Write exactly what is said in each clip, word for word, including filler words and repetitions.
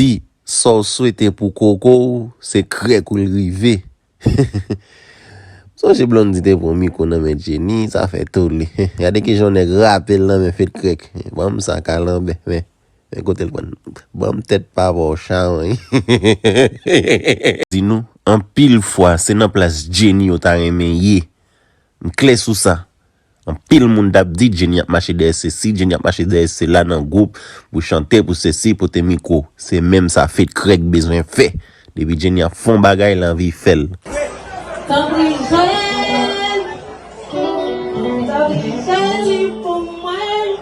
Di, sa w swete pou koko w, se krèk ou l rive. M sonje Blondy te pran mikwo nan men Jenny, sa fè tole. Gade kijan yon nèg rape l nan men fèt krèk. Ban m sa kalanbè, men, men kote l pran. Ban m tèt papa w chawanyen. Di nou, anpil fwa, se nan plas Jenny yo ta renmen ye. M klè sou sa. Anpil moun t ap di Jenny ap mache dèyè sesi, Jenny ap mache dèyè sela nan gwoup, pou chante, pou sesi, pote mikwo. Se menm sa fèt krèk bezwen fè. Depi Jenny ap fè yon bagay, l anvi fè l. Tanpri, Joël! Tanpri, Joël, li pou mwen!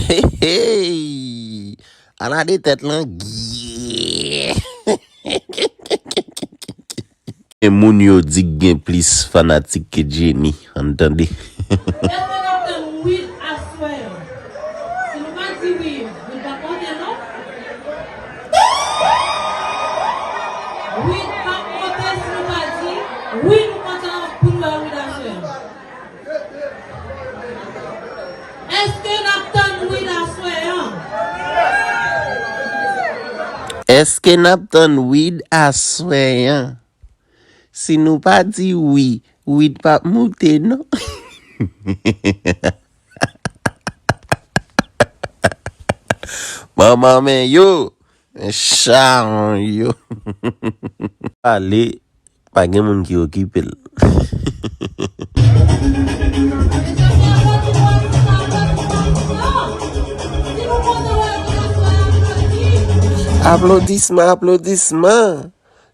Hey, hey! Ala de tèt lan, yeah! Gen moun yo di k gen plis fanatik ke Jenny. Ann tande. Èske n ap tann Wid aswè a? Si nou pa di wi, Wid p ap monte non. Wid p ap monte si nou pa di wi, nou kontan pou n wè Wid aswè a. Èske n ap tann Wid aswè a? Èske n ap tann Wid aswè a? Si nou pa di wi, Wid p ap moute non. Manman men yo, men chawony yo. Pale, pa gen moun ki okipe l. Aplodisman, aplodisman.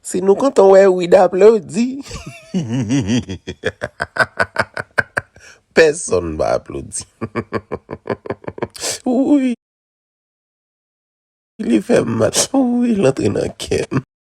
Si nou kontan wè Wid aplodi. Pèsonn pa aplodi. Wi. Li fè m mal. Wi, l antre nan kè m.